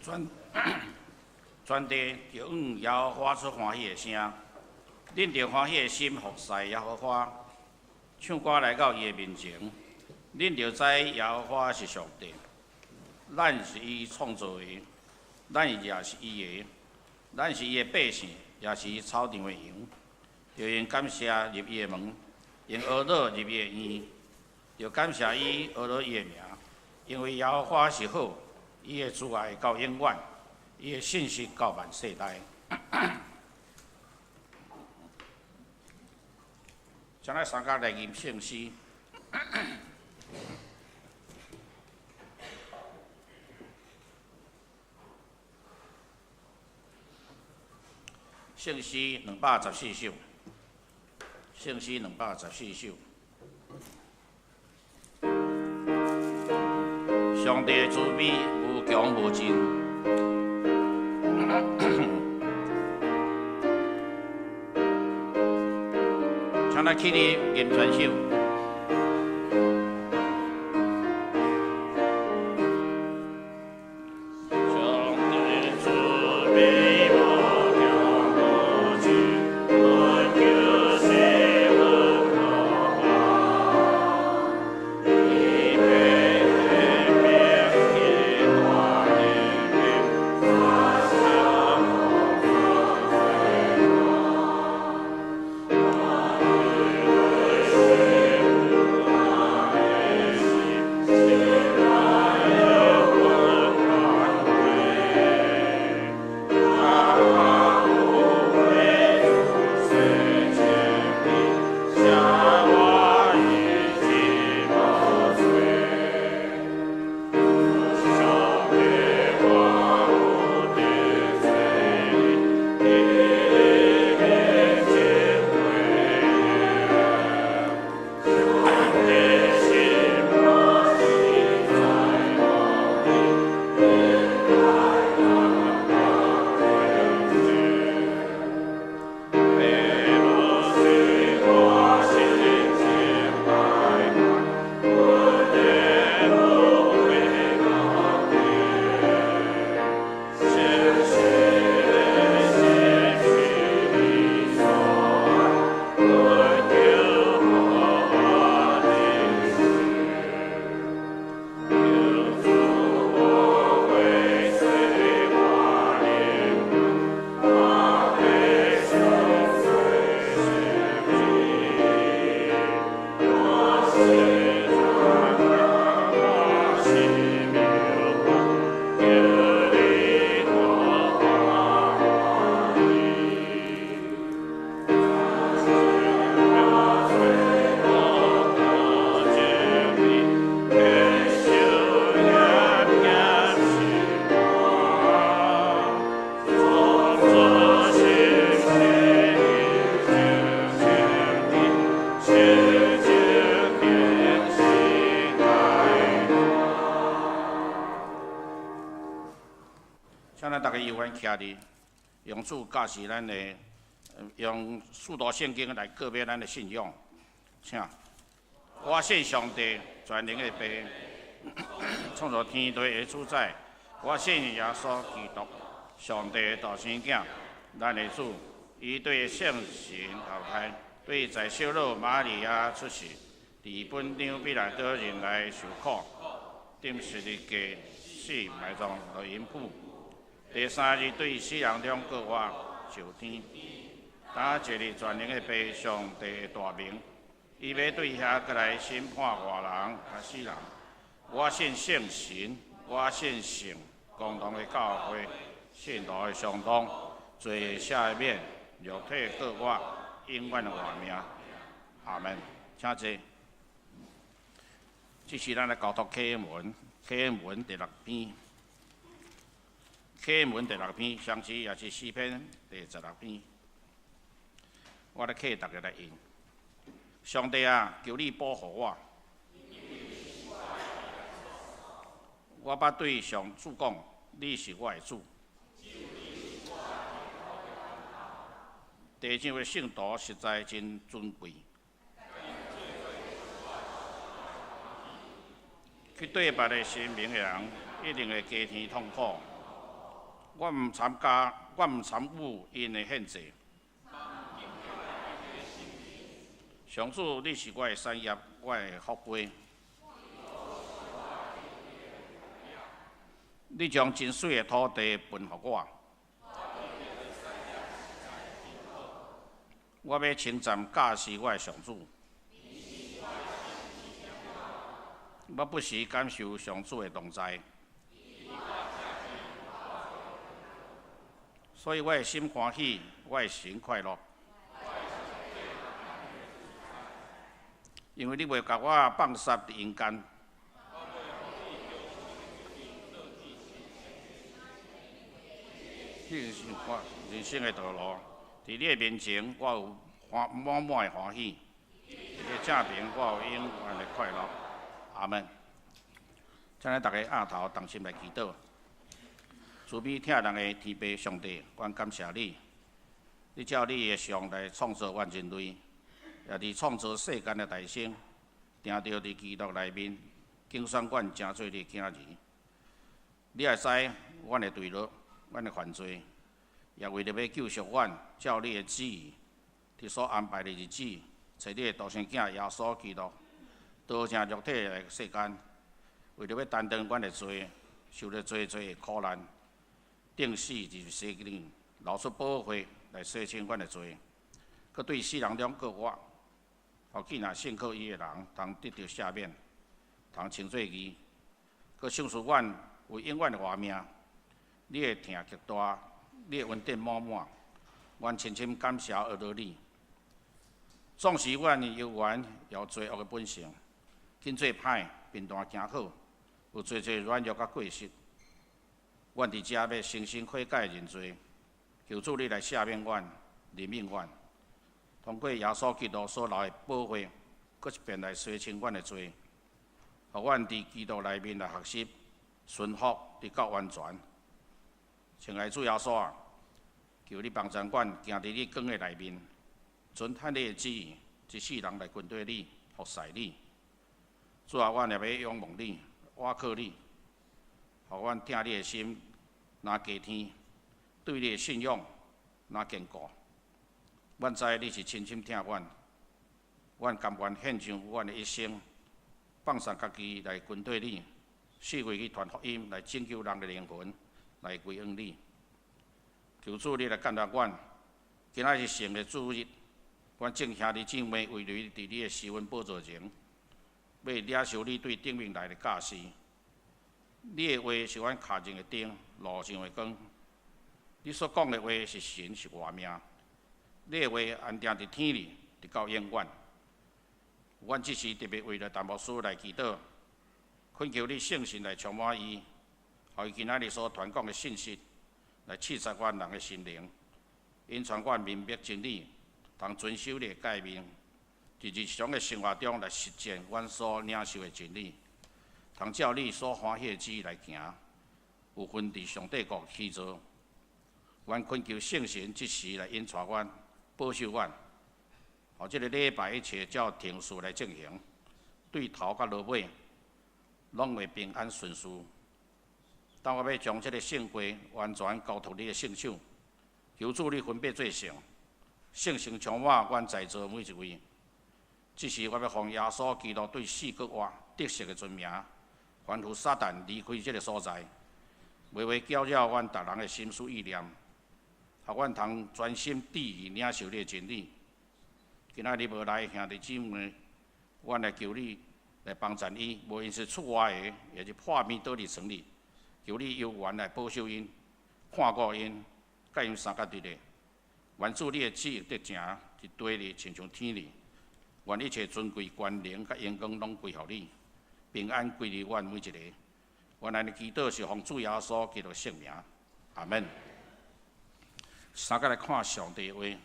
全地著向耶和華發出歡喜的聲，恁著歡喜的心服侍耶和華，唱歌來到伊的面前，恁著知耶和華是上帝，咱是伊創造的，咱也是伊的，咱是伊的百姓，也是伊草場的羊。著用感謝入伊的門，用哀樂入伊的院，著感謝伊，呵咾伊的名，因為耶和華是好，伊的慈愛到永遠，伊的信實到萬世代。請咱三甲來吟聖詩。聖詩214首，聖詩214首。上帝的慈悲無窮無盡。請咱起立吟全首。請咱逐家猶原徛佇，用主教示咱的，用使徒聖經來告別咱的信仰。請，我信上帝全能的父，創造天地的主宰。我信耶穌基督，上帝的獨生囝，咱的主。伊對聖神投胎，對在小老瑪利亞出世，佇本當彼拉多人來受苦，釘十字架死埋葬落陰府。第三日對死人中復活，上天，擔坐佇全能的父上帝的大明，伊欲對遐閣來審判活人佮死人。我信聖神，我信聖公同的教會，信徒的相通，罪的赦免，肉體復活，永遠的活命。阿門。請坐。這是咱來交託啟文，啟文第六篇。啟文第六篇，相似也是詩篇第16篇。我來替大家來吟。上帝啊，求你保護我。我捌對上主講，你是我的主。地上的聖徒實在真尊貴。去對別的神明的人，一定會加添痛苦。我毋參加，我毋參與𪜶的獻祭。上主，你是我的產業，我的福杯。你將真媠的土地分予我。我欲稱讚教示我的上主。我不時感受上主的同在。所以我的心歡喜，我的神快樂。因為你袂共我放殺佇陰間。這是我人生的道路，佇你的面前，我有歡滿滿的歡喜；佇你的正邊，我有永遠的快樂。阿門。請咱逐家徛頭同心來祈禱。慈悲疼人的天父上帝，阮感謝你，你照你的像來創造阮人類，也佇創造世間的大先，定著佇基督內面揀選阮成做你的囝兒。你也知阮的墜落，阮的犯罪，也為著欲救贖阮，照你的旨意，佇所安排的日子，差你的獨生囝耶穌基督，道成肉體來世間，為著欲擔當阮的罪，受了濟濟的苦難。釘死佇十字架頂，流出寶血來洗清阮的罪，閣對死人中復活，予見若信靠伊的人，通得著赦免，通稱做義，閣賞賜阮有永遠的活命。你的疼極大，你的恩典滿滿，阮深深感謝阿羅你。縱使阮的猶原有罪惡的本性，緊做歹，貧惰行好，有濟濟軟弱佮過失。阮佇遮欲誠心悔改認罪，求主你來赦免阮、憐憫阮，通過耶穌基督所流的寶血，閣一遍來洗清阮的罪，予阮佇基督內面來學習順服，直到完全。親愛主耶穌啊，求你幫助阮行佇你光的內面，遵行你的旨意，一世人來跟綴你、服侍你。主啊，阮也欲仰望你、倚靠你。予阮疼你的心若加添，對你的信仰若堅固。阮知你是深深疼阮，阮甘願獻上阮的一生，放摠家己來跟綴你，四圍去傳福音，來拯救人的靈魂，來歸向你。求主你來建立阮。今仔日是聖的主日，阮眾兄弟姊妹圍圍佇你的施恩寶座前，欲領受你對頂面來的教示。你的話是阮跤前的燈，路上的光。你所講的話是神，是活命。你的話安定佇天裡，直到永遠。阮這時特別為著陳牧師來祈禱，懇求你聖神來充滿伊，予伊今仔日所傳講的信息，來刺激阮人的心靈，引導阮明白真理，通遵守你的誡命，佇日常的生活中來實踐阮所領受的真理。通照你所歡喜的旨意來行，有份佇上帝國起座。阮懇求聖神這時來引帶阮、保守阮，予這个禮拜一切照程序來進行，對頭到落尾，攏會平安順遂。當我欲將這个聖會完全交託你的聖手，求主你分別做聖，聖神充滿阮在座每一位。這時我欲奉耶穌基督對死閣活得勝的尊名，吩咐撒旦離開這个所在，袂袂攪擾阮逐人的心思意念，予阮通專心致意領受你的真理。今仔日無來的兄弟姊妹，阮來求你來幫贊伊，無論是厝外的，抑是破病倒佇床裡，求你猶原來保守𪜶，看顧𪜶，佮𪜶相佮佇咧。願主你的旨意得成，佇地裡親像天裡。願一切尊貴、權能佮榮光攏歸予你，平安歸予阮每一个。阮按呢祈禱是奉主耶穌基督聖名，阿門。相佮來看上帝話，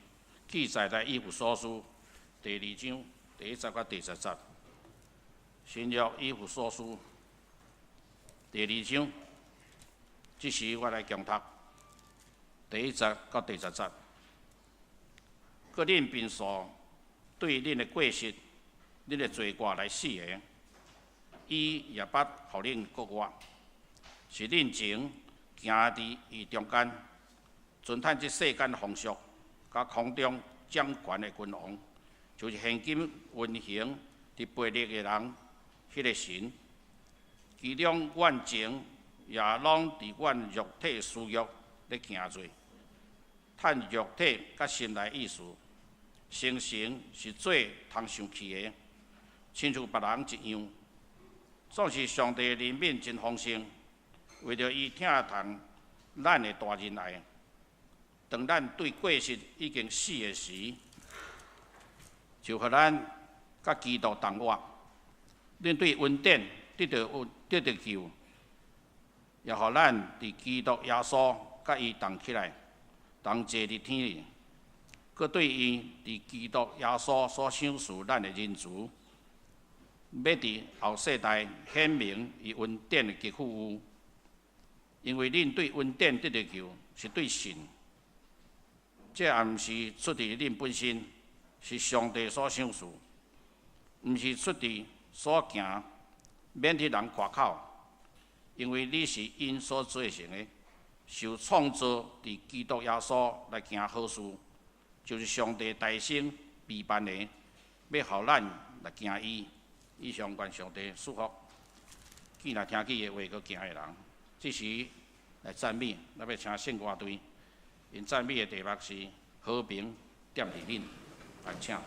記載在以弗所書第二章第一節到第十節。新約以弗所書第二章，這時我來恭讀第一節到第十節。閣恁貧素對恁的過失、恁的罪過來死的，伊也捌予恁復活，是恁前行佇伊中間，遵趁這世間風俗，佮空中掌權的君王，就是現今運行佇悖逆的人彼个神。其中阮前也攏佇阮肉體私欲咧行做，趁肉體佮心內意思，生成是做通生氣的，親像別人一樣。總是上帝憐憫真豐盛，為著伊疼痛咱的大仁愛，當咱對過失已經死的時，就予咱佮基督同活。恁對恩典得著救，也予咱佇基督耶穌佮伊同起來，同坐佇天裡，閣對伊佇基督耶穌所賞賜咱的仁慈，欲佇後世代顯明伊恩典的極富有。因為恁對恩典得著救，是對信，這也毋是出佇恁本身，是上帝所賞賜，毋是出佇所行，免得人誇口。因為你是𪜶所做成的，受創造佇基督耶穌來行好事，就是上帝大先備辦的，欲予咱來行伊。以上願上帝賜福，見若聽見伊的話閣行的人，這時來讚美，咱欲請聖歌隊，𪜶讚美的題目是和平踮佇恁，來請。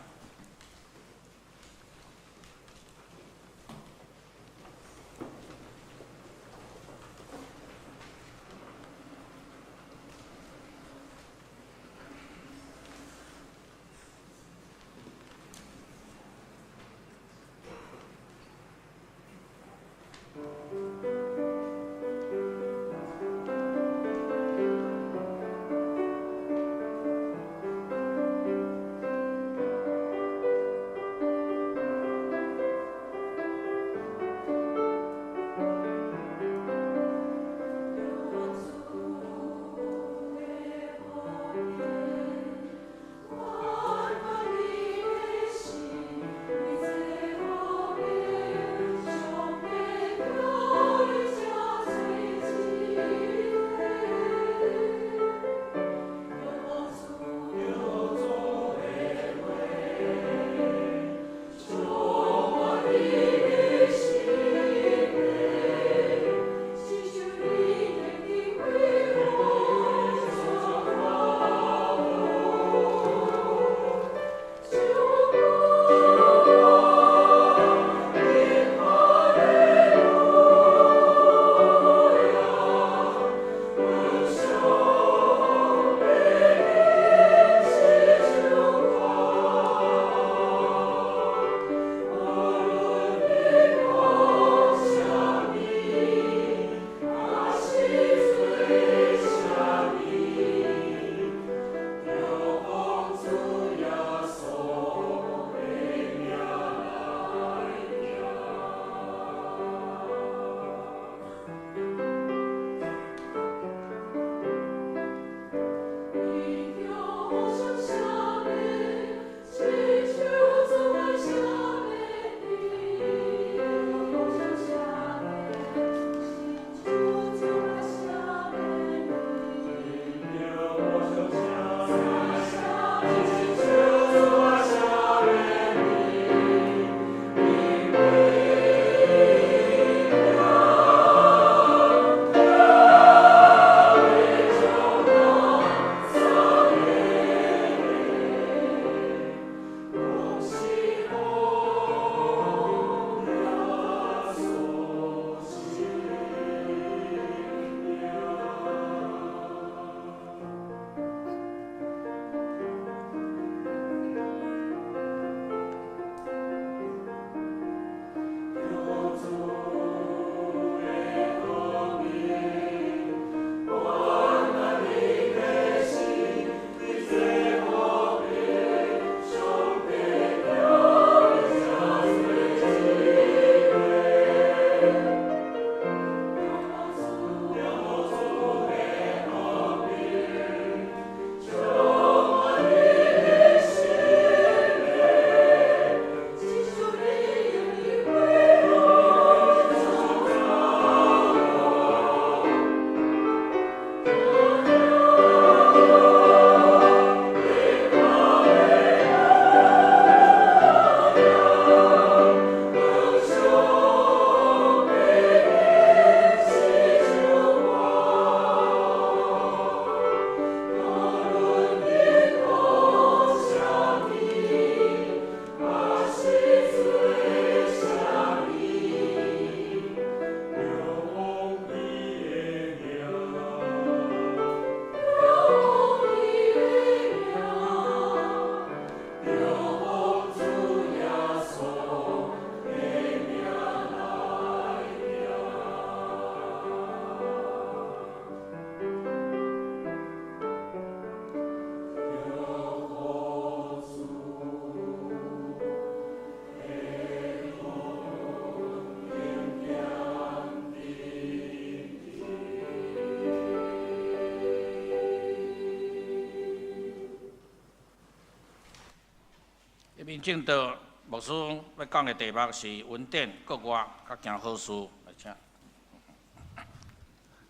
面證道牧師欲講的題目是恩典、復活、佮行好事，來請。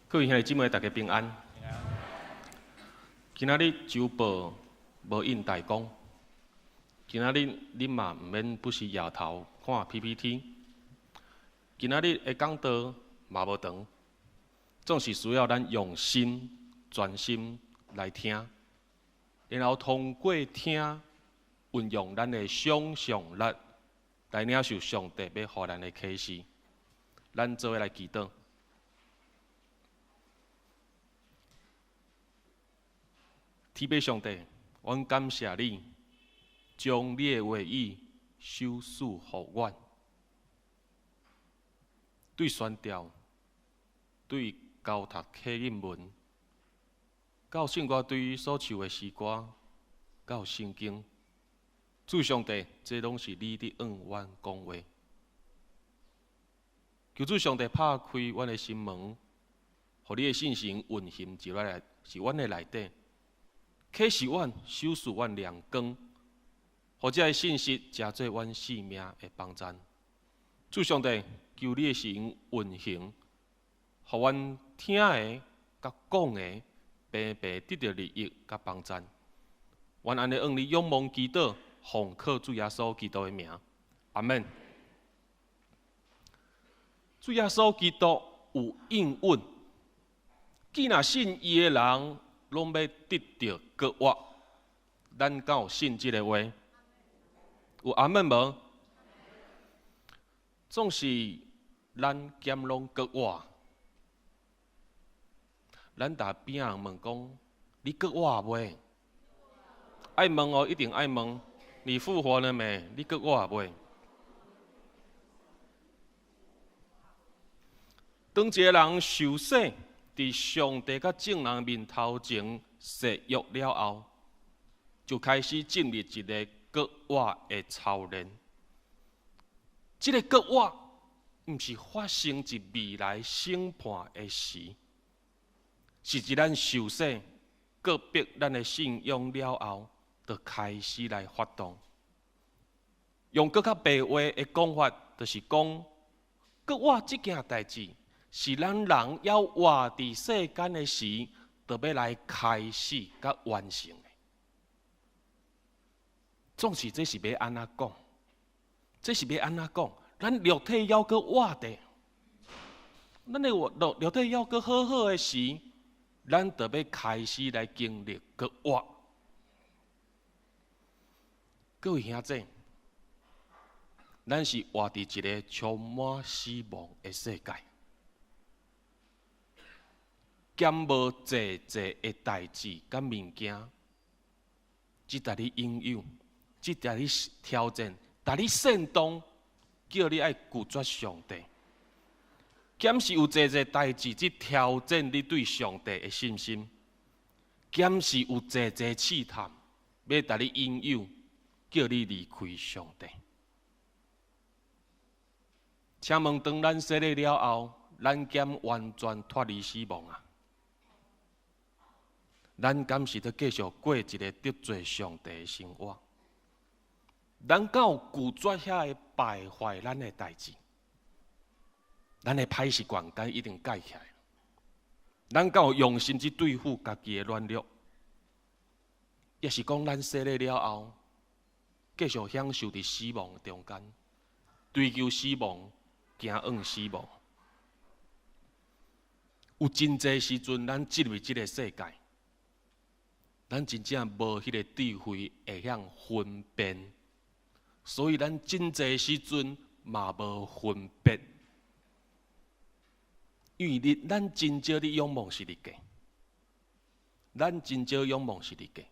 各位兄弟姊妹，大家平安。今仔日周報無印大綱，今仔日你嘛毋免不時搖頭看 PPT。今仔日的講道嘛無長，總是需要咱用心、專心來聽，然後通過聽，運用咱的想像力來領受上帝欲予咱的啟示。咱做伙來祈禱。天父上帝，阮感謝你，將你的話語賞賜予阮，對宣教，對交讀啟應文，到聖歌隊所唱的詩歌，到聖經，主上帝，這攏是你佇向阮講話。求主上帝拍開阮的心門，予你的聖神運行入來，是阮的內底。啟示阮，賞賜阮亮光，予這个信息成做阮生命的幫贊。主上帝，求你的神運行，予阮聽的佮講的，平平得著利益佮幫贊。阮按呢向你仰望祈禱，奉靠主耶穌基督的名，阿們。主耶穌基督有應允，既若信伊的人，攏欲得著復活。咱敢有信這个話？有阿們無？總是咱敢攏復活。咱逐邊仔人問講：你復活未？愛問哦，一定愛問。你復活了沒？你復活未？當一个人受洗，佇上帝佮眾人面頭前誓約了後，就開始進入一个復活的操練。這个復活毋是發生佇未來審判的時，是佇咱受洗、告別咱的信仰了後，就開始來發動。用閣較白話的講法，就是講復活這件代誌，是咱人猶活佇世間的時，就欲來開始佮完成的。總是這是欲按怎講？這是欲按怎講？咱肉體猶閣活著，咱的肉體猶閣好好的時，咱就欲開始來經歷復活。各位兄弟，咱是活佇一个充滿死亡的世界，兼無濟濟的代誌佮物件，去共你引誘，去共你挑戰，共你煽動，叫你愛拒絕上帝。敢是有濟濟代誌去挑戰你對上帝的信心？敢是有濟濟試探，欲共你引誘，叫你離開上帝？請問，當咱洗禮了後，咱敢完全脫離死亡啊？咱敢是閣繼續過一个得罪上帝的生活？咱敢有拒絕遐个敗壞咱的代誌？咱的歹習慣敢一定改起來？咱敢有用心去對付家己的軟弱？抑是講咱洗禮了後，繼續享受佇死亡中間，追求死亡，驚往死亡？有真濟時陣，咱進入這个世界，咱真正無彼个智慧會曉分辨，所以咱真濟時陣嘛無分別，因為你咱真少咧仰望十字架，咱真少仰望十字架，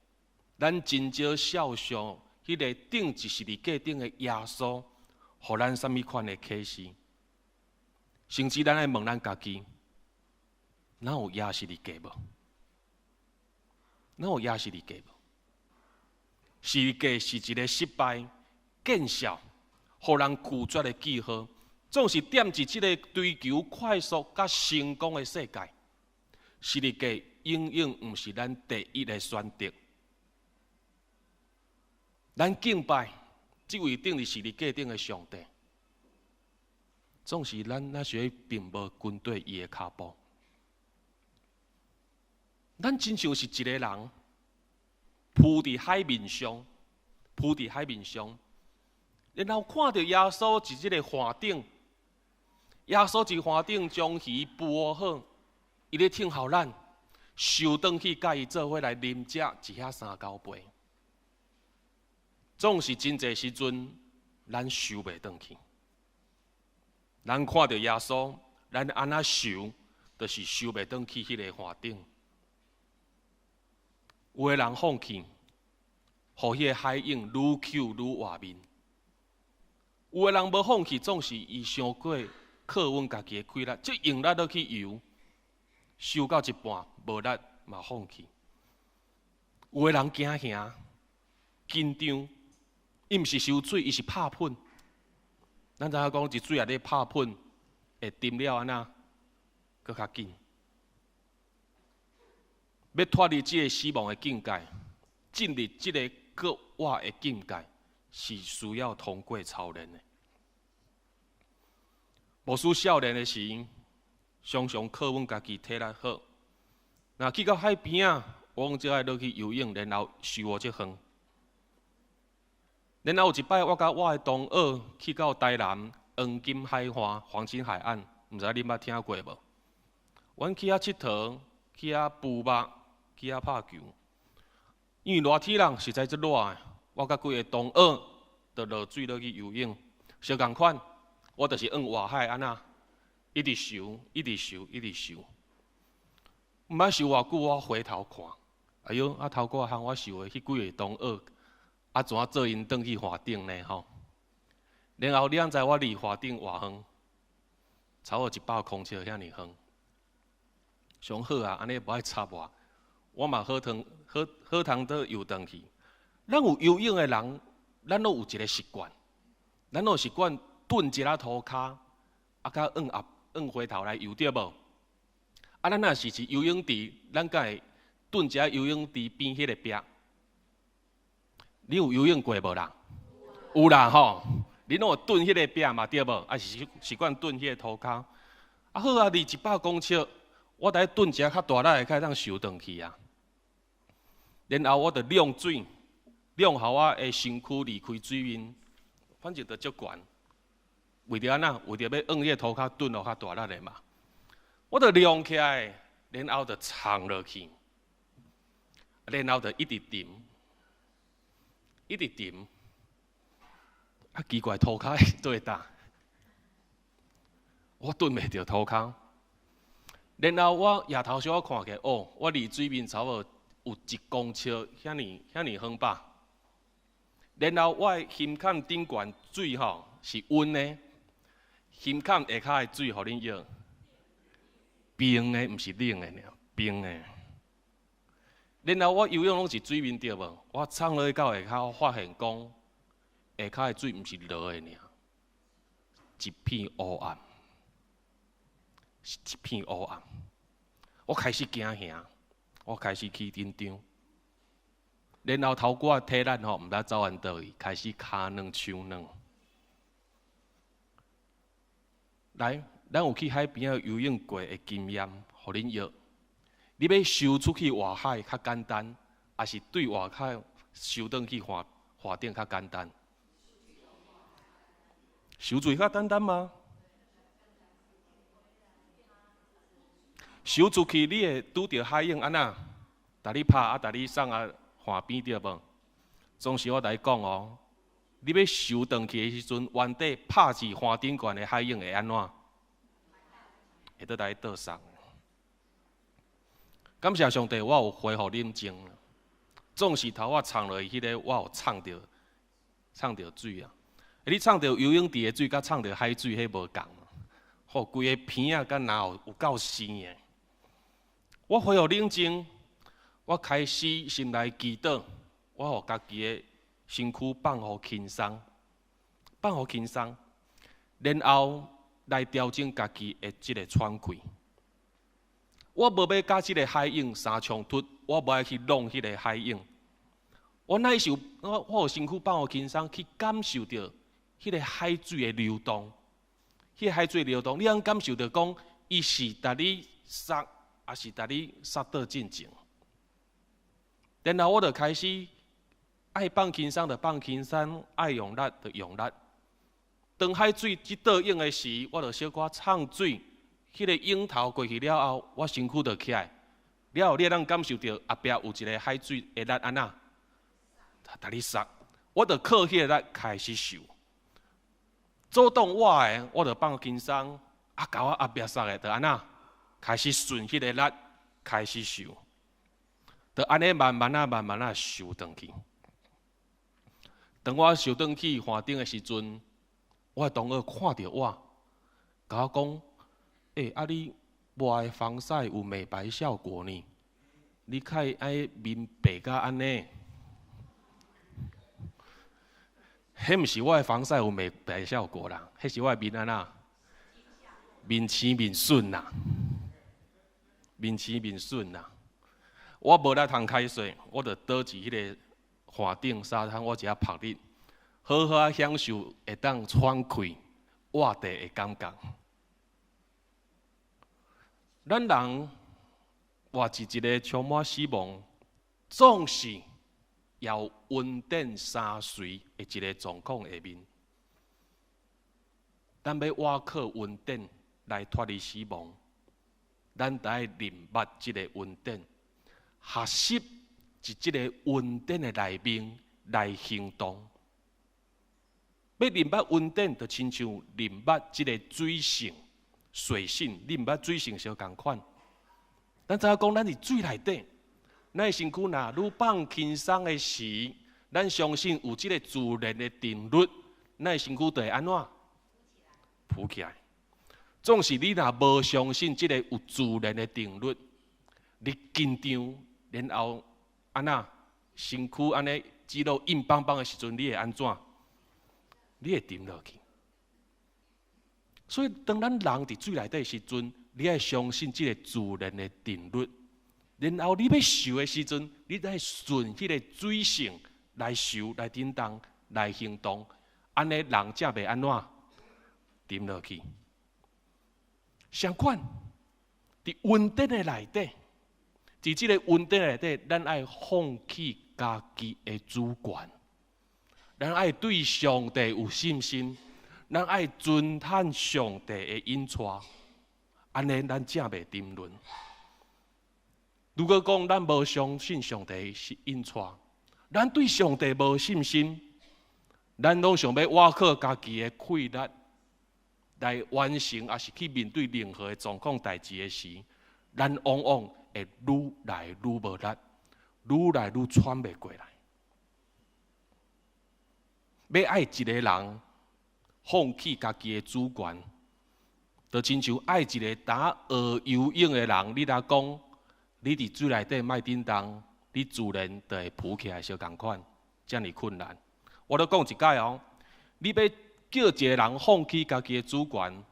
咱真少肖像彼个釘佇十字架頂的耶穌，予咱啥物款的啟示？甚至咱愛問咱家己，咱有壓十字架無？咱有壓十字架無？十字架是一个失敗、見笑、予人拒絕的記號，總是踮佇這个追求快速佮成功的世界，十字架永遠毋是咱第一个選擇。咱敬拜，這位釘佇十字架頂的上帝，總是咱那時並無跟綴伊的跤步。咱親像是一个人，浮佇海面上，浮佇海面上，然後看著耶穌佇這个岸頂，耶穌佇岸頂將魚捕好，伊咧等候咱，游轉去佮伊做伙來啉食一盒三交杯。總是真濟時陣，咱游袂轉去。咱看著耶穌，咱按怎游，就是游袂轉去彼个岸頂。有的人放棄，予彼个海湧愈抾愈外面；有的人無放棄，總是伊傷過靠阮家己的氣力，這用力落去游，游到一半無力嘛放棄。有的人驚嚇、緊張，伊毋是游水，伊是拍噴。咱知影講，一水仔咧拍噴，會沉了按怎？閣較緊。欲脫離這个死亡的境界，進入這个閣活的境界，是需要通過操練的。牧師少年的時，常常靠阮家己體力好。若去到海邊仔，我攏最愛落去游泳，然後游予足遠。然後有一擺，我佮我的同學去到台南黃金海岸、黃金海岸，毋知恁捌聽過無？阮去遐𨑨迌，去遐捕目，去遐拍球。因為熱天人實在足熱的，我佮幾个同學就落水落去游泳，相仝款，我就是往外海按怎，一直游，一直游，一直游。毋捌游偌久，我回頭看，哎喲，啊頭拄仔項我游的彼幾个同學，啊怎做𪜶轉去岸頂呢？吼！然後你敢知我離岸頂偌遠？差不多100公尺遐爾遠。上好啊，按呢無愛插我，我嘛好通好好通倒游轉去。咱有游泳的人，咱攏有一个習慣，咱攏有習慣頓一下塗跤，啊，佮往後往回頭來游對無？啊，咱若是佇游泳池，咱敢會頓一下游泳池邊彼个壁？你有游泳過無啦？有啦吼，你攏有頓彼个壁嘛對無？啊是習慣頓彼个塗跤。啊好啊，離100公尺，我著愛頓一下較大力的，才會當游轉去啊。然後我就晾水，晾予我的身軀離開水面，反正就足懸。為著按怎？為著欲往彼个塗跤頓落較大力的嘛。我就晾起來，然後就藏落去，然後就一直沉，一直沉。啊，奇怪，塗跤會對佗？我頓袂著塗跤。然後我抬頭小可看起來，哦，我離水面差不多有1公尺，遐爾遐爾遠吧。然後我的胸坎頂懸水吼是溫的，胸坎下跤的水予恁搖，冰的，毋是冷的爾，冰的。然後我游泳攏是水面對無？我衝落去到下跤，發現講下跤的水毋是熱的爾，一片烏暗，是一片烏暗。我開始驚嚇，我開始起緊張。然後頭拄仔體力吼，毋知走佇佗去，開始跤軟手軟。來，咱有去海邊仔游泳過的經驗，予恁約。你欲游出去外海較簡單，抑是對外海游轉去岸岸頂較簡單？游出去較簡單嗎？游出去，你會拄著海湧按怎？共你拍啊，共你送啊岸邊對無？總是我共你講哦，你欲游轉去的時陣，原底拍佇岸頂懸的海湧會按怎？會倒來倒送。感謝上帝，我有恢復冷靜。總是頭我衝落去，彼个我有衝著，衝著水啊！你衝著游泳池的水，佮衝著海水，彼無仝。吼，規个鼻仔敢若有夠生的。我恢復冷靜，我開始心內祈禱，我予家己的身軀放予輕鬆，放予輕鬆，然後來調整家己的這个喘氣。我無欲佮這个海湧相衝突，我無愛去弄彼个海湧。我乃是有我予身軀放予輕鬆，去感受著彼个海水的流動，彼个海水流動，你通感受著講，伊是共你捒，抑是共你捒倒進前。然後我就開始愛放輕鬆就放輕鬆，愛用力就用力。當海水一倒湧的時，我就小可沖水，彼个湧頭過去了後，我身軀就起來。了後，你會當感受著後壁有一个海水的力按怎，共你捒，我就靠彼个力開始游。阻擋我的，我就放輕鬆，啊，共我後壁捒的，就按怎，開始順彼个力開始游，就按呢慢慢仔、慢慢仔游轉去。當我游轉去岸頂的時陣，我的同學看著我，共我講：欸，啊你抹的防曬有美白效果呢？你較會愛面白甲按呢？彼毋是我的防曬有美白效果啦，彼是我的面按怎？面青面筍啦，面青面筍啦。我無力通開水，我就倒佇彼个岸頂沙灘，我一下曝日，好好仔享受會當喘氣、活地的感覺。咱人活佇一个充滿死亡，總是有恩典相隨的一个狀況下面。咱欲倚靠恩典來脫離死亡，咱得愛認捌這个恩典，學習佇這个恩典的內面來行動。欲認捌恩典，就親像認捌這个水性、水性，你毋捌水性相仝款。咱知影講，咱佇水內底，咱的身軀若愈放輕鬆的時，咱相信有這个自然的定律，咱的身軀就會按怎？浮起來。總是你若無相信這个有自然的定律，你緊張，然後按怎？身軀按呢肌肉硬邦邦的時陣，你會按怎？你會沉落去。所以，當咱人佇水內底時陣，你愛相信這个自然的定律。然後你欲游的時陣，你愛順彼个水性來游、來振動、來行動，按呢人才袂按怎沉落去。相款，佇恩典的內底，佇這个恩典內底，咱愛放棄家己的主權，咱愛對上帝有信心，咱愛遵趁上帝的引帶，按呢咱才袂沉淪。如果講咱無相信上帝是引帶，咱對上帝無信心，咱攏想欲倚靠家己的氣力來完成，抑是去面對任何的狀況代誌的時，咱往往會愈來愈無力，愈來愈喘袂過來。欲愛一个人放棄家己的主權，就親像愛一个焦學游泳的人，你若講你佇水內底莫振動，你自然就會浮起來，相仝款，遮爾困難。我咧講一擺哦，你欲叫一个人放棄家己的主權，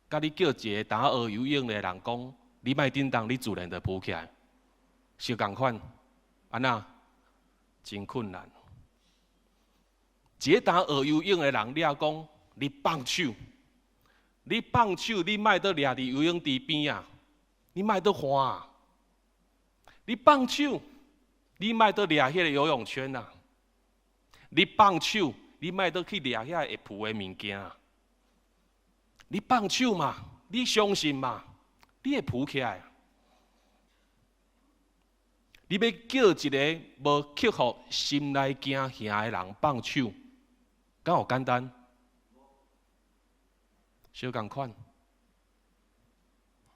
佮你叫一個焦學游泳的人講，你莫振動，你自然就浮起來，相仝款，按怎？真困難。一个焦學游泳的人，你若講你放手，你放手，你莫閣掠佇游泳池邊仔，你莫閣岸，你放手，你莫閣掠彼个游泳圈啊！你放手，你莫閣去掠遐會浮的物件。你放手嘛，你相信嘛，你會浮起來。你欲叫一个無克服心內驚嚇的人放手，敢有簡單？相仝款。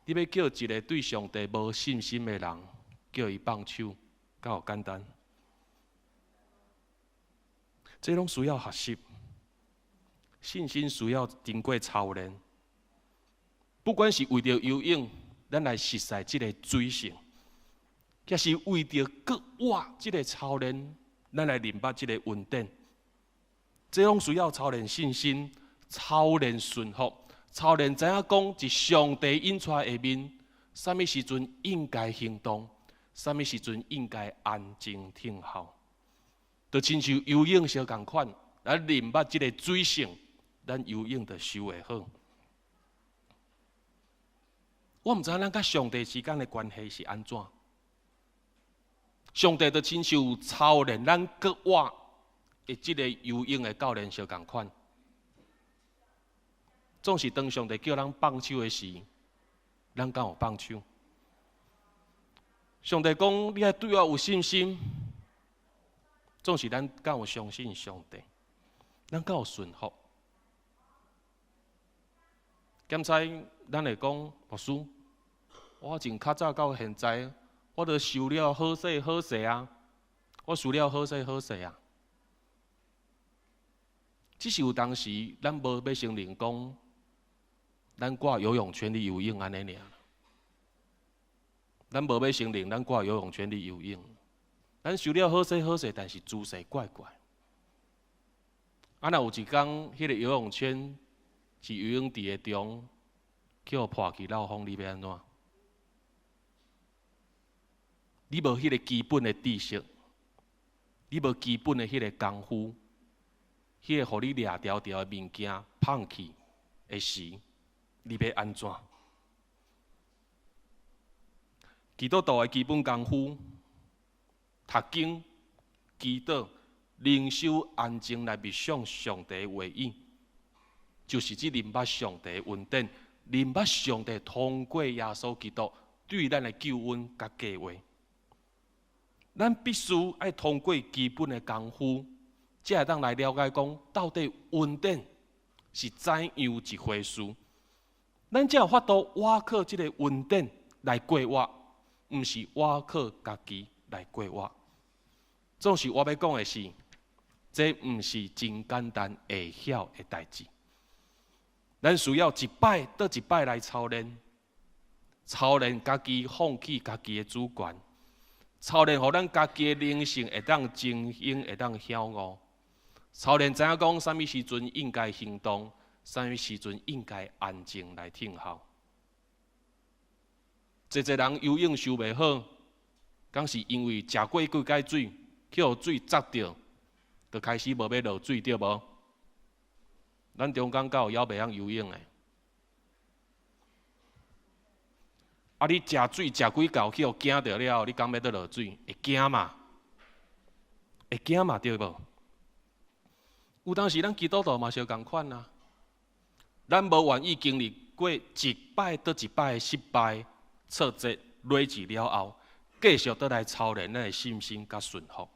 你欲叫一个對上帝無信心的人，叫伊放手，敢有簡單？這攏需要學習，信心需要經過操練。不管是為著游泳，咱來熟悉這个水性；抑是為著閣活這个操練，咱來認捌這个恩典。這攏需要操練信心、操練順服、操練知影講，佇上帝引帶下面，啥物時陣應該行動，啥物時陣應該安靜聽候。就親像游泳相仝款，咱認捌這个水性，咱游泳就游會好。我毋知影咱佮上帝之間的關係是按怎。上帝就親像操練咱過活的這个游泳的教練相仝款。總是當上帝叫咱放手的時，咱敢有放手？上帝講你愛對我有信心，總是咱敢有相信上帝？咱敢有順服？檢採咱會講牧師，我從較早到現在，我都受了好勢好勢啊！我受了好勢好勢啊！只是有當時咱無欲承認講，咱掛游泳圈佇游泳按呢爾。咱無欲承認咱掛游泳圈佇游泳，咱受了好勢好勢，但是姿勢怪怪。啊，若有一工，彼个游泳圈是游泳池的中，去予破去漏風，你欲按怎？你無彼个基本的知識，你無基本的彼个功夫，彼个予你掠牢牢的物件膨去的時，你欲按怎？基督徒的基本功夫，讀經、祈禱、靈修、安靜來默想上帝話語，就是這認捌上帝恩典，認捌上帝通過耶穌基督對咱的救恩佮計劃。咱必須愛通過基本的功夫，才會當來了解講到底恩典是怎樣一回事。咱才有法度倚靠這个恩典來過活，毋是倚靠家己來過活。總是我欲講的是，這毋是真簡單會曉的代誌。咱需要一擺閣一擺來操練，操練家己放棄家己的主權，操練予咱家己的靈性會當清醒，會當曉悟。操練知影講，啥物時陣應該行動，啥物時陣應該安靜來聽候。濟濟人游泳游袂好，敢是因為食過幾擺水，去予水砸著，就開始無欲落水，對無？咱中間敢有猶袂曉游泳的？啊！你食水食幾厚，去予驚著了後，你敢欲閣落水？會驚嘛？會驚嘛？對無？有當時咱基督徒嘛相仝款啊！咱無願意經歷過一擺閣一擺的失敗、挫折累積了後，繼續閣來操練咱的信心佮順服。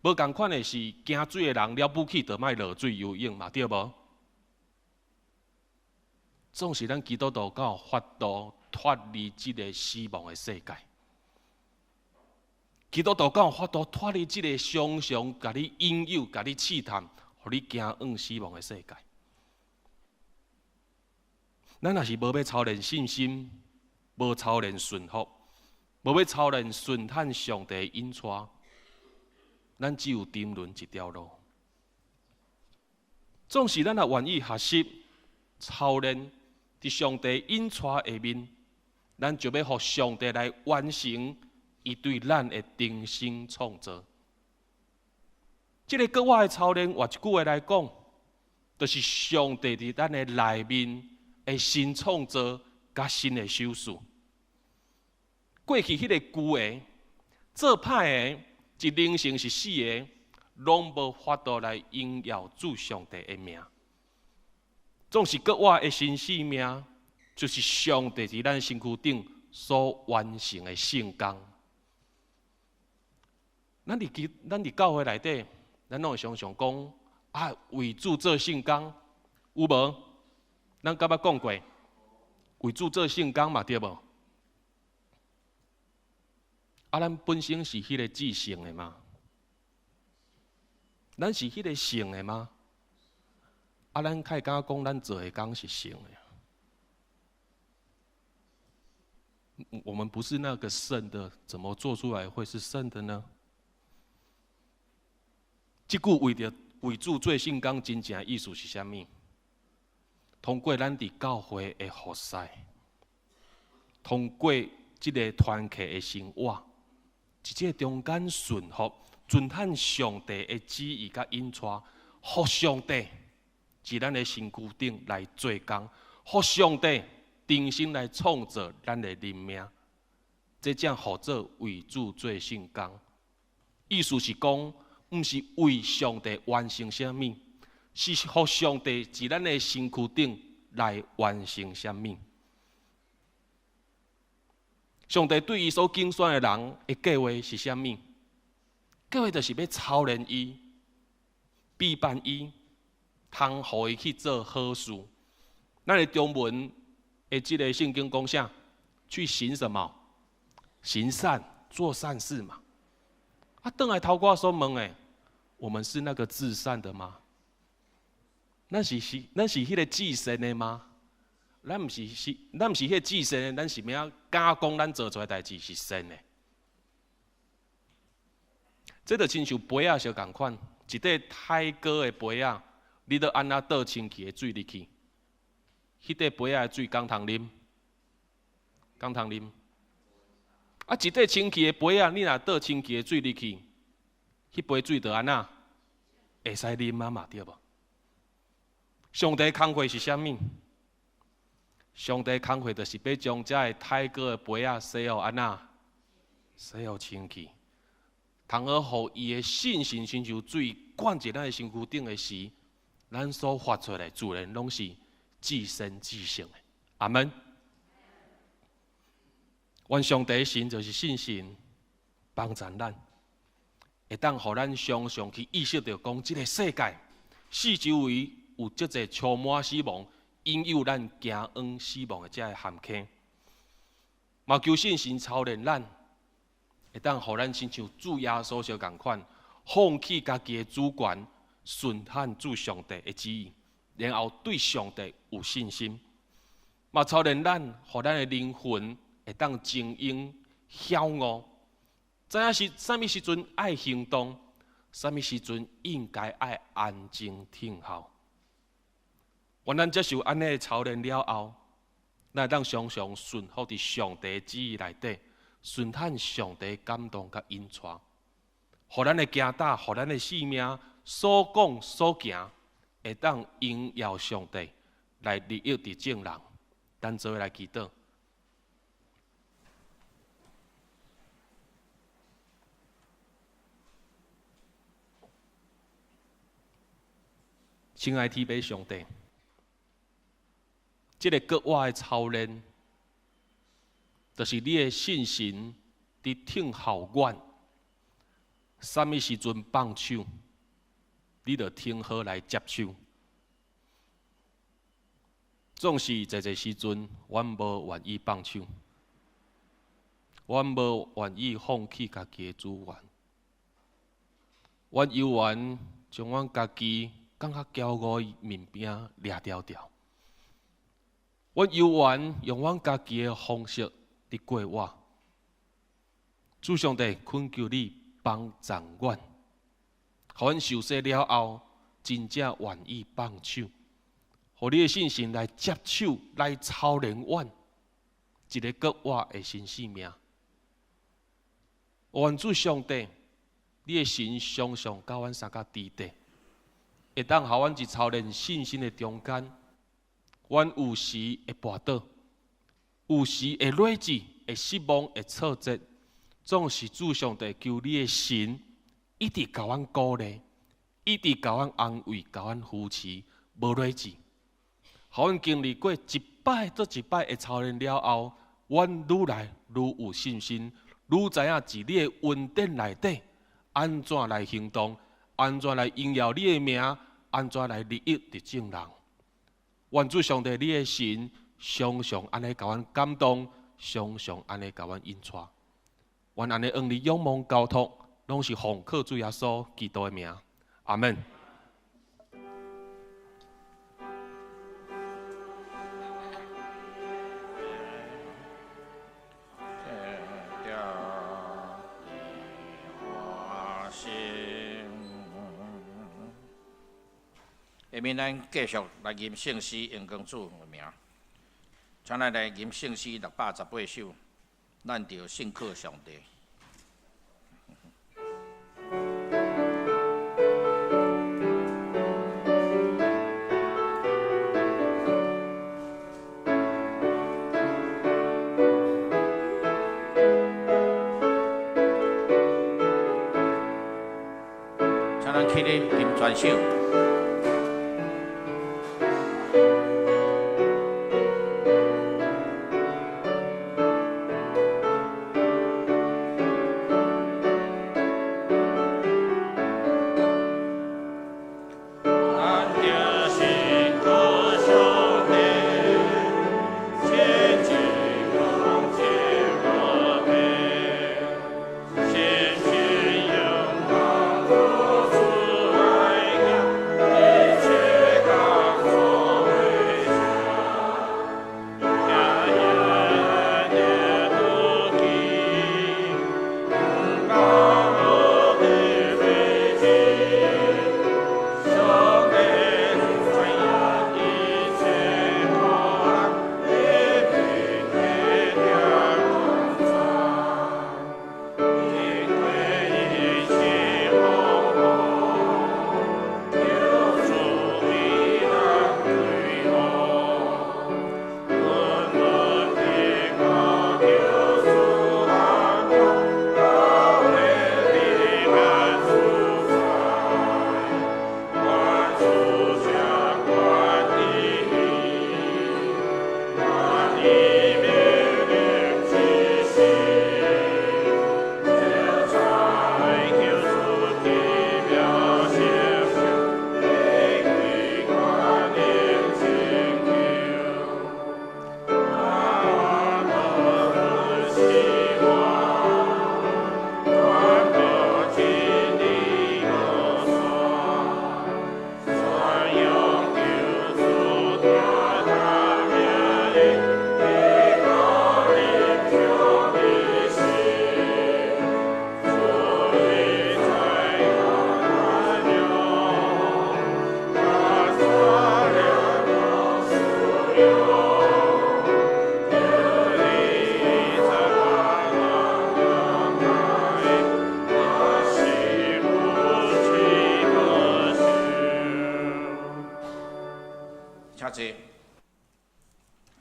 無仝款的是驚水的人了不起，就莫落水游泳嘛，對無？總是咱基督徒敢有法度脫離這个死亡的世界？基督徒敢有法度脫離這个常常共你引誘、共你試探、予你驚往死亡的世界？咱若是無欲操練信心，無操練順服，無欲操練順趁上帝引帶，咱只有沉淪一條路。總是咱若願意學習操練，佇上帝引帶下面，咱就欲予上帝來完成伊對咱的重新創造。這个過活的操練，換一句話來講，就是上帝佇咱的內面的新創造佮新的修飾。過去彼个舊的、做歹的、一靈性是死的，攏無法度來榮耀主上帝的名。總是過活的新生命，就是上帝佇咱身軀頂所完成的聖工。咱佇教會內底，咱攏會常常講啊，為主做聖工，有無？咱敢捌講過，為主做聖工嘛，對無？啊，咱本身是彼个至聖的嗎？咱是彼个聖的嗎？啊，咱較會敢講，咱做的工是聖的。我們不是那個聖的，怎麼做出來會是聖的呢？這句為著為主做聖工，真正的意思是啥物？通過咱佇教會的服侍，通過這个團契的生活，伫這个中間順服，遵行上帝的旨意佮引帶，予上帝佇咱的身軀頂來做工，予上帝重新來創造咱的人命，這才號做為主做聖工。意思是講，毋是為上帝完成啥物，是予上帝佇咱的身軀頂來完成啥物。上帝對伊所揀選的人的計劃是啥物？計劃就是欲操練伊、備辦伊，通予伊去做好事。咱的中文的這个聖經講啥？去行什麼？行善，做善事嘛。啊，轉來頭我所問的，我們是那個至善的嗎？咱是彼个至善的嗎？咱毋是彼个至善的，咱是欲按怎敢講咱做出來代誌是善的？這就親像杯仔相仝款，一塊太高的杯仔，你著按怎倒清氣的水入去？彼塊杯仔的水敢通啉？敢通啉？啊，一塊清氣的杯仔，你若倒清氣的水入去，彼杯水就按怎？會使啉啊嘛，對無？上帝工課是啥物？上帝工課就是欲將這个太高的杯仔洗予按怎？洗予清氣，通好予伊的信心親像水灌入咱的身軀頂的時，咱所發出來自然攏是至善至聖的。阿門。願上帝神就是信心幫助咱，會當予咱常常去意識著講，這个世界四周圍有足濟充滿死亡、引誘咱行往死亡的這个陷坑。嘛求信神操練咱，會當予咱親像主耶穌相仝款，放棄家己的主權，順行主上帝的旨意，然後對上帝有信心。嘛操練咱，予咱的靈魂會當精英曉悟，知影是啥物時陣愛行動，啥物時陣應該愛安靜聽候。願咱接受按呢操練了後，咱會當常常順服佇上帝旨意內底，順行上帝感動佮引帶，予咱的行踏，予咱的性命所講所行，會當榮耀上帝來利益佇眾人。咱做伙來祈禱。親愛天父上帝，這个國外的操練，就是你的信心佇聽候阮，啥物時陣放手，你就停好來接手。總是濟濟時陣，阮無願意放手，阮無願意放棄家己的主權，阮猶原將阮家己感覺驕傲的物件掠牢牢，阮猶原用阮家己的方式佇過活。主上帝，懇求你幫助阮，予阮受洗了後，真正願意放手，予你的信心來接手，來操練阮一个閣活的新生命。願主上帝，你的神常常佮阮相佮佇底，會當予阮佇操練信心的中間，阮有時會跋倒，有時會劣志，會失望，會挫折，總是主上帝求你的神一直共阮鼓勵，一直共阮安慰，共阮扶持，無劣志。予阮經歷過一擺閣一擺的操練了後，阮愈來愈有信心，愈知影佇你的恩典內底，按怎來行動，按怎來榮耀你的名，按怎來利益佇眾人。願主上帝你的神常常按呢共阮感動，常常按呢共阮引帶。願按呢向你仰望交託，攏是奉靠主耶穌基督的名。阿門。下面咱繼續來吟聖詩，榮光主的名。請咱來吟聖詩618首，咱著信靠上帝。起立，啉全首。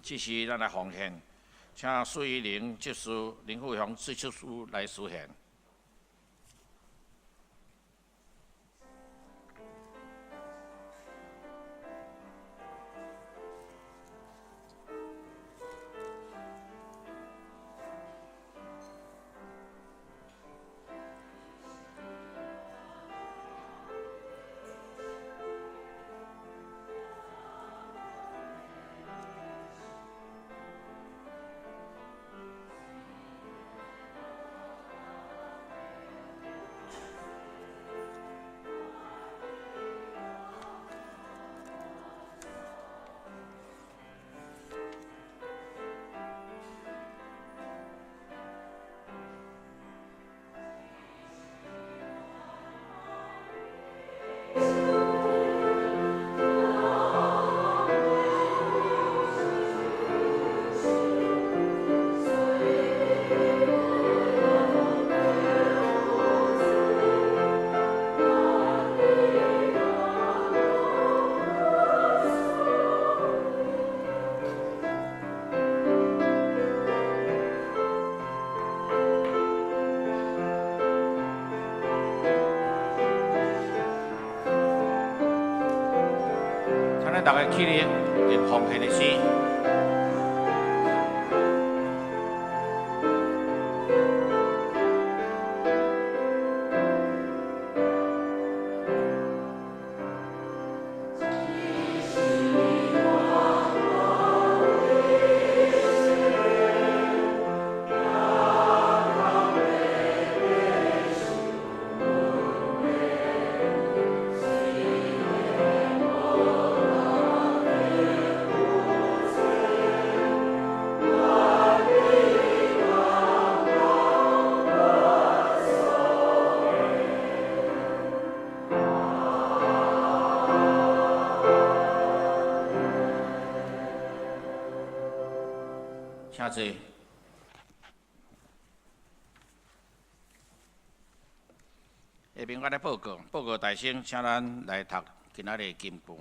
这时，咱来奉献，请苏玉玲执事林富雄执事来司献。大家起立，念奉献的诗。请坐。下面我来报告，报告大声，请咱来读今仔日的金句。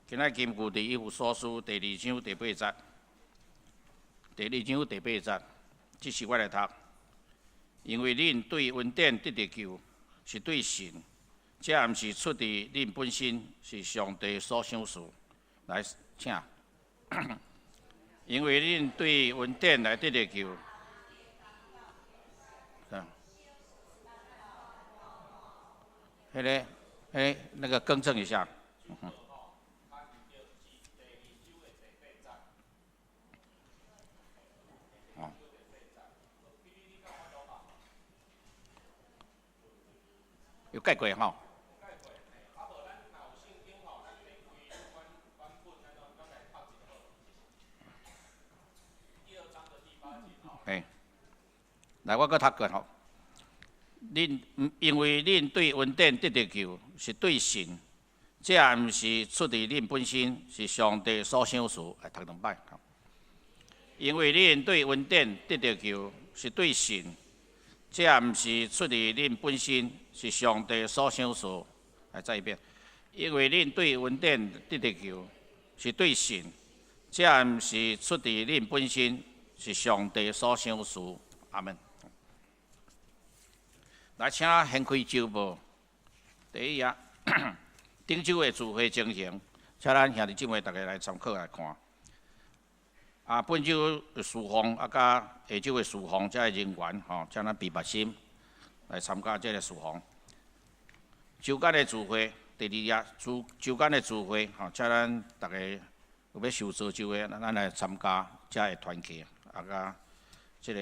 今仔日金句伫以弗所书第二章第八节，第二章第八节，这是我来读。因为恁对恩典得著救，是对信，這毋是出佇恁本身，是上帝所賞賜。來，請。因為恁對恩典來得著救。啊，彼个，欸，那個更正一下。哦。有改過吼。嘿，來，我閣讀過吼。恁因為恁對恩典得著救，是對神，這毋是出佇恁本身，是上帝所賞賜。來讀兩擺。因為恁對恩典得著救，是對神，這毋是出佇恁本身，是上帝所賞賜。來，再一遍。因為恁對恩典得著救，是對神，這毋是出佇恁本身，是上帝所賞賜。阿門。來，請掀開週報。第一頁，頂週的聚會情形，請咱兄弟姊妹逐家來參考來看。啊，本週的事奉，啊，佮下週的事奉，這个人員吼，請咱備熱心來參加這个事奉。週間的聚會，第二頁，週週間的聚會，吼，請咱逐家有欲受造就的，咱來參加這个團契，啊，佮這个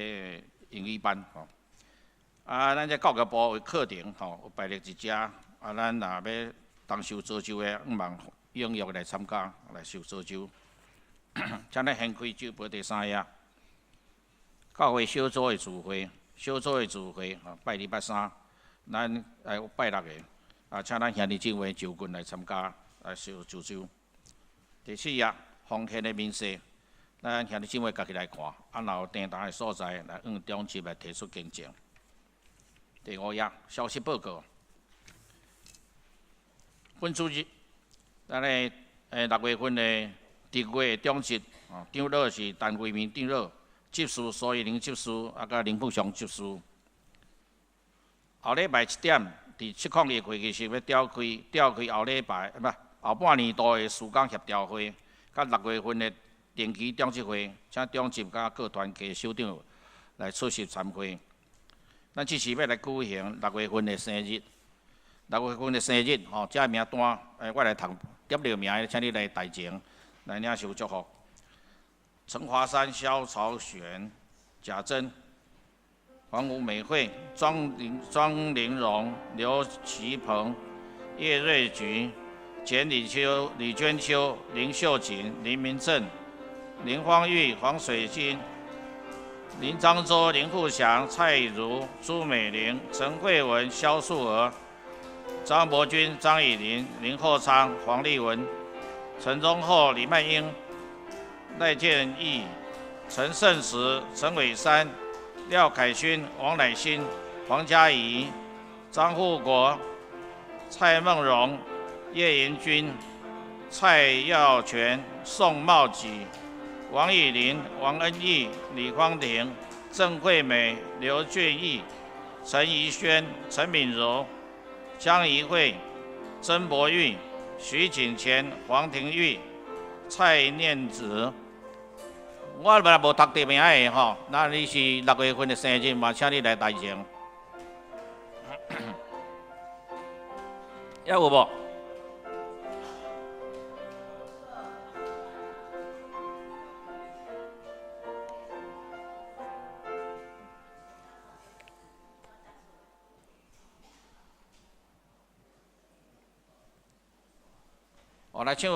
英語班，吼。啊，咱這教育部有課程，吼，有排列佇遮，啊，咱若欲同受造就的，向望踴躍來參加，來受造就。請咱掀開週報第三頁，教會小組的聚會，小組的聚會，吼，拜二、拜三，咱來拜六個，啊，請咱兄弟姊妹就近來參加，來受造就。第四頁，奉獻的明細，咱兄弟姊妹家己來看，啊，若有訂單的所在，來向長執來提出更正。第五頁，消息報告。本主日，咱的六月份的十月長執，哦，長老是陳惠明長老，執事蘇玉玲執事，啊，佮林富祥執事。後禮拜7點，佇701會議室欲召開召開後禮拜，毋後半年度的事工協調會，佮六月份的定期長執會，請長執佮各團體首長來出席參會。咱這次欲來舉行六月份的生日，六月份的生日吼，這名單，我來讀點著名的，請你來台前來領受祝福。陳華山、蕭朝璇、賈珍、黃吳美惠、莊林莊玲榮、劉其鵬、葉瑞菊、簡李秋、李娟秋、林秀錦、林明正、林芳玉、黃水晶、林漳洲、林富祥、蔡如、朱美玲、陳慧文、蕭素娥、張伯君、張以玲、林厚昌、黃麗文、陳忠厚、李曼英、賴建義、陳勝實、陳偉山、廖凱勳、王乃馨、黃嘉怡、張富國、蔡夢榮、葉延君、蔡耀全、宋茂吉、王以琳、王恩義、李芳婷、鄭惠美、劉俊義、陳怡萱、陳敏柔、江怡慧、曾博玉、徐景乾、黃廷玉、蔡念子。我若無讀著名的吼，那你是六月份的生日嘛，請你來台前。猶有無？我來唱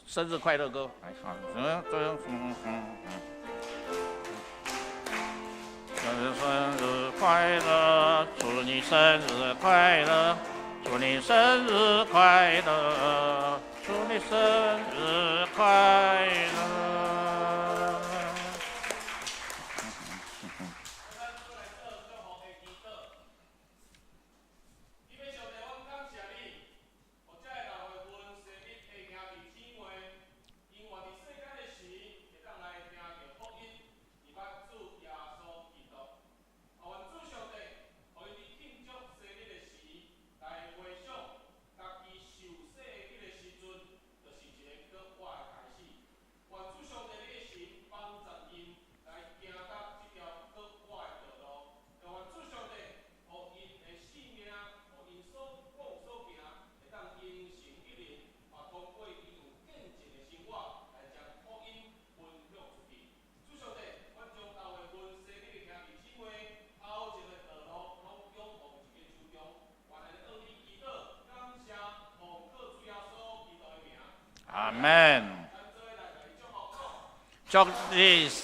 生日快樂歌。來，好，嗯，嗯嗯嗯嗯。生日快樂，祝你生日快樂，祝你生日快樂，祝你生日快樂。祝你生日快樂！願上帝祝福恁。下面我來繼續報告。後主日，後禮拜，後主日，咱欲舉行聖禮典。頭一場有聖餐，第二場有聖餐佮洗禮。啊，請兄弟姊妹來備辦心來參加。收洗名單，成人洗有尤祥林、白杰林、潘鵬恩、宋繼堂。堅聖禮是柯怡婷、柯宏斌、黃偉庭。信仰個別是尤尤翁斌、陳美智吼，咱咱為𪜶家代禱。後禮拜咱欲分發2019年下半年度的行事曆，啊，閣團各團契小組的聚會表。教會消息，頭一項是年度制的團契改選，請各團契會長安排時間，佮干選的長老來接觸這个時間。咱佇本8月底以前欲改選完成，干選的長老敬請來省略。少年團契是陳祖德，夫婦團契林漳洲，婦女團契是余志平，社青團契吳團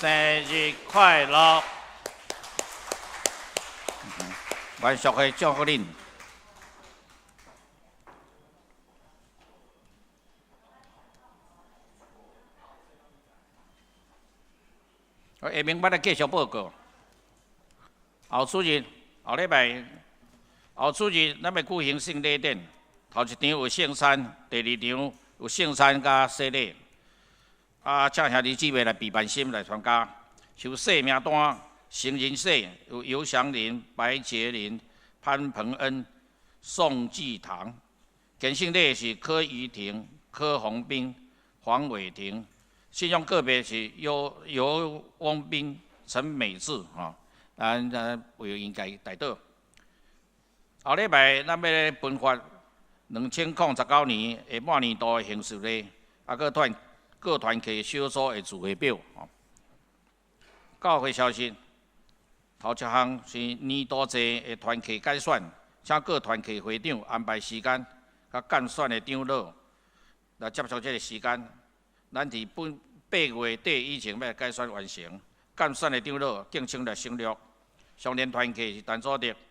興，聖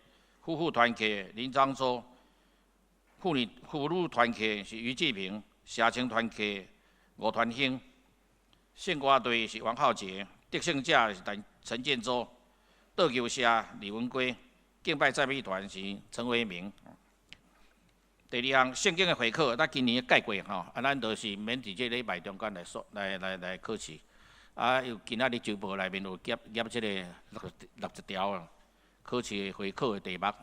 歌隊是王浩杰，得勝者是陳陳建州，桌球社李文圭，敬拜讚美團是陳維明。第二項聖經的會考，咱今年改過吼，啊，咱就是免佇這禮拜中間來說來來來考試。啊，有今仔日週報內面有夾夾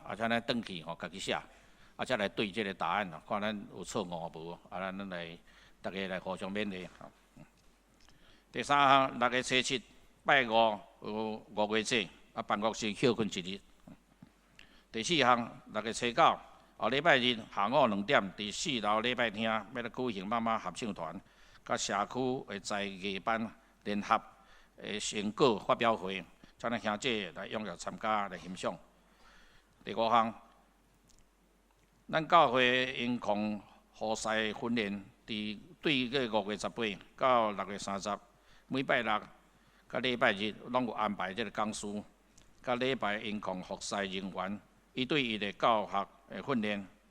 這个六六十條考試的會考的題目，啊，請咱轉去吼，家己寫，啊，才來對這个答案，看咱有錯誤無？啊，咱來逐家來互相勉勵。第三項，6月初7拜五有五月節，啊，辦公室歇睏一日。第四項，6月初9，後禮拜日下午2點，佇四樓禮拜廳欲來舉行媽媽合唱團，佮社區的才藝班聯合的成果發表會，請咱兄姐來踴躍參加來欣賞。第五項，咱教會音控服侍訓練，佇對過5月18到6月30，每拜六佮禮拜日攏有安排這个講師，佮禮拜音控服侍人員一對一的教學的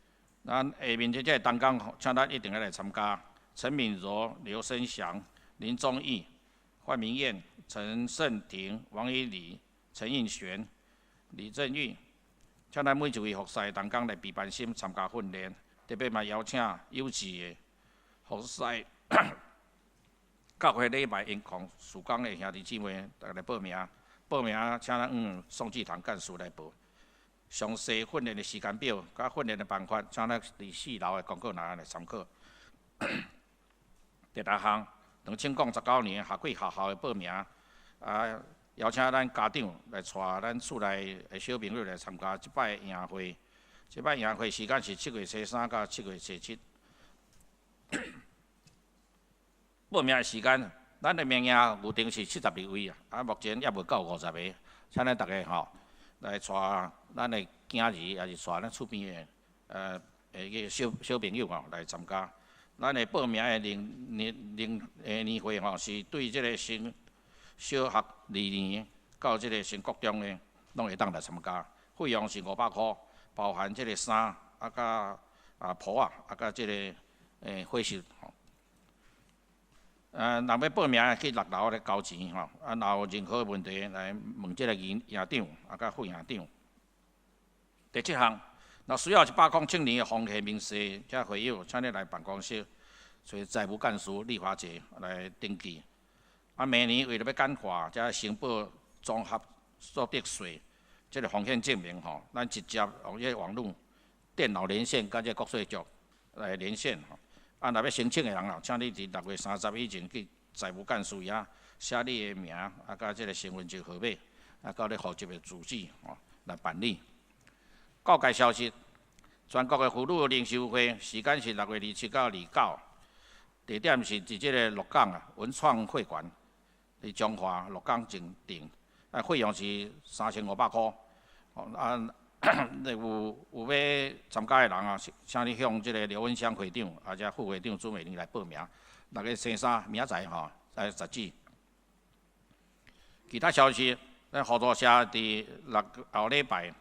訓練。咱下面這個同工，請咱一定愛來參加。陳敏柔、劉生祥、林忠義、范明諺、陳勝廷、王以禮、陳應璇、李振玉，請咱每一位服侍同工來備班心參加訓練，特別嘛邀請有志的服侍教會禮拜音控事工的兄弟姊妹，逐家來報名。報名請咱宋志堂幹事來報。詳細訓練的時間表，佮訓練的辦法，請咱佇四樓的公告欄來參考。第六項，2019年夏季學校的報名，啊，邀請咱家長來帶咱厝內的小朋友來參加這擺營會。這擺營會時間是7月初3到7月初7。報名的時間，咱的名額預定是72位啊，啊，目前猶未夠50个，請咱逐家吼來帶咱的囝兒，抑是帶咱厝邊的个小小朋友吼來參加。咱的報名的年年年的年會吼，是對這个升小學二年到這个升國中的，攏會當來參加。費用是500箍，包含這个衫啊，佮啊袍仔啊，佮這个伙食吼。啊，若欲報名去六樓來交錢吼，啊，若有任何問題來問這个營營長啊，佮副營長。第七項，若需要107年的風險明細，遮會友，請你來辦公室揣財務幹事李華杰來登記。啊，明年為了欲簡化遮申報綜合所得稅這个風險證明吼，咱直接用這个網路電腦連線，佮這個國稅局來連線吼。啊，若欲申請的人啊，請你佇6月30以前去財務幹事遐寫你的名，啊，佮這个身份證號碼，啊，佮你戶籍的住址吼來辦理。教界消息，全國的婦女靈修會時間是6月27到29，地點是佇這个鹿港啊文創會館，佇彰化鹿港鎮頂，啊，費用是3500箍。啊，那有有欲參加的人啊，請你向這个劉文香會長，或者副會長朱美玲來報名。6月初3，明仔載吼來截止。其他消息，咱合作社伫六后礼拜，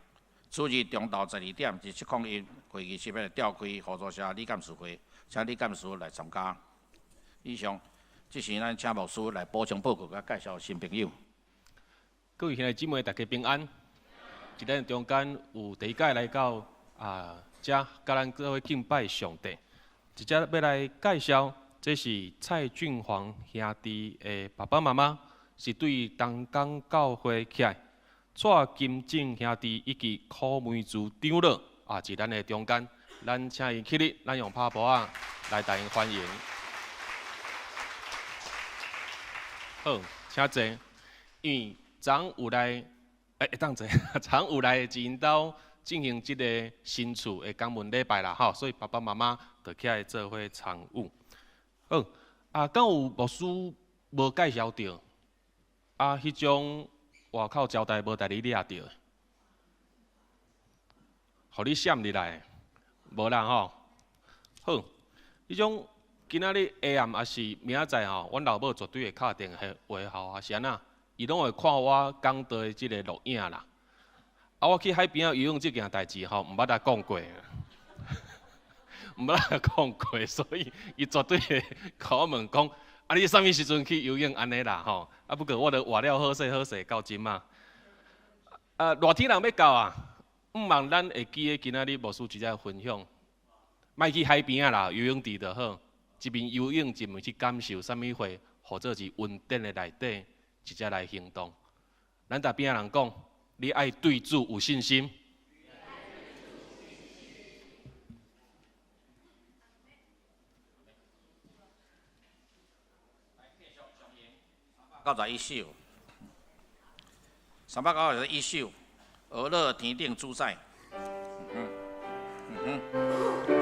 主日中昼12点至701会议室欲召开合作社理监事会，请理监事来参加。以上，这是咱请牧师来补充报告，佮介绍新朋友。各位兄弟姊妹，大家平安。伫咱中间有第一届来到啊，遮佮咱做伙敬拜上帝。直接欲来介绍，这是蔡俊煌兄弟的爸爸妈妈，是对东港教会起来。蔡金正兄弟以及柯梅珠长老啊，伫咱的中间，咱请𪜶起立，咱用拍噗仔来共𪜶欢迎。好，请坐。因为昨有来，欸，会当坐。昨有来伫𪜶兜进行这个新厝的感恩礼拜啦，吼，所以爸爸妈妈就起来做伙参与。好，啊，敢有牧师无介绍著？啊，彼种外口招待无带你掠著，予你闪入来，无啦吼。好，彼种今仔日下暗抑是明仔载吼，阮老母绝对会敲电话话吼，抑是按怎，伊拢会看我讲道的这个录影啦。啊，我去海边仔游泳这件代志吼，毋捌来讲过，毋捌来讲过，所以伊绝对会共我问讲，啊，你啥物时阵去游泳按呢啦吼？啊，不过我著活了好势好势到这马。啊，热天人欲到啊，毋望咱会记得今仔日牧师一个分享，莫去海边仔啦，游泳池就好，一面游泳一面去感受啥物货，或者是恩典的内底，直接来行动。咱共边仔人讲，你爱对主有信心。 91首，391首，俄乐天顶主宰。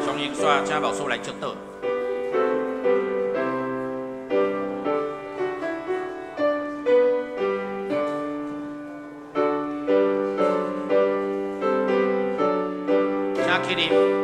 上一刷，请老师来祝祷。请起立。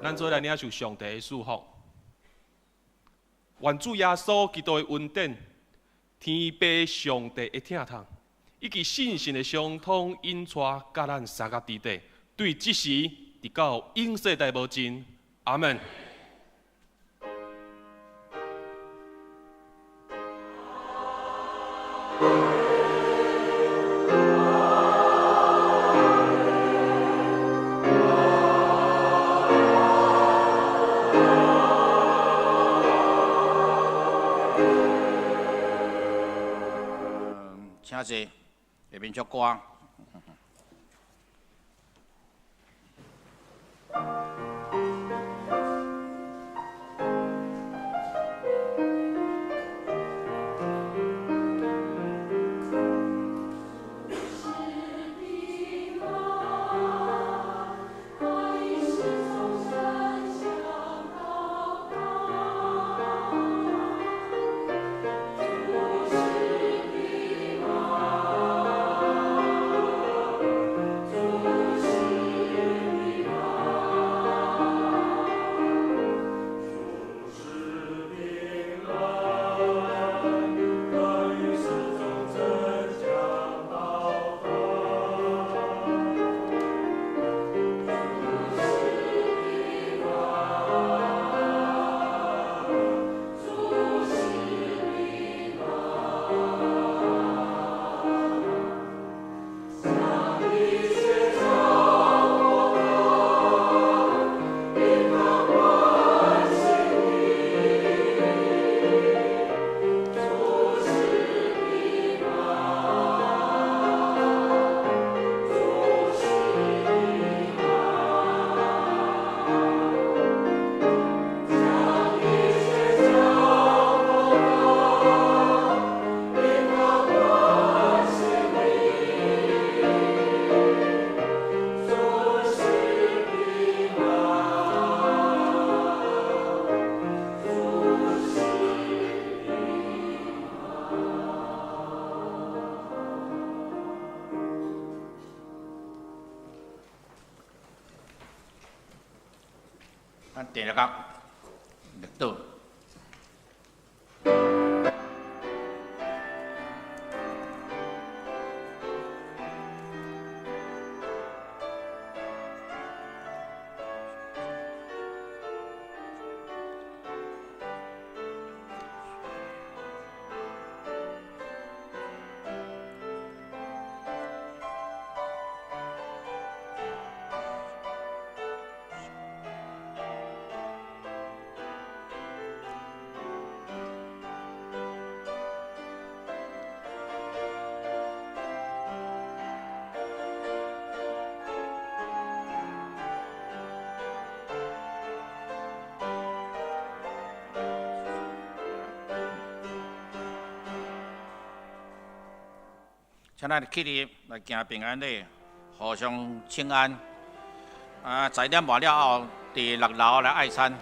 咱做来领受上帝的祝福，愿主耶稣基督的恩典、天父上帝的疼痛，以及圣神的相通引带，佮咱相佮伫底，对这时直到永世代无尽。阿门。请坐，下面唱歌。咱第六節默禱。請咱起立來行平安禮，互相請安。啊，十一點半了後，佇六樓來愛餐。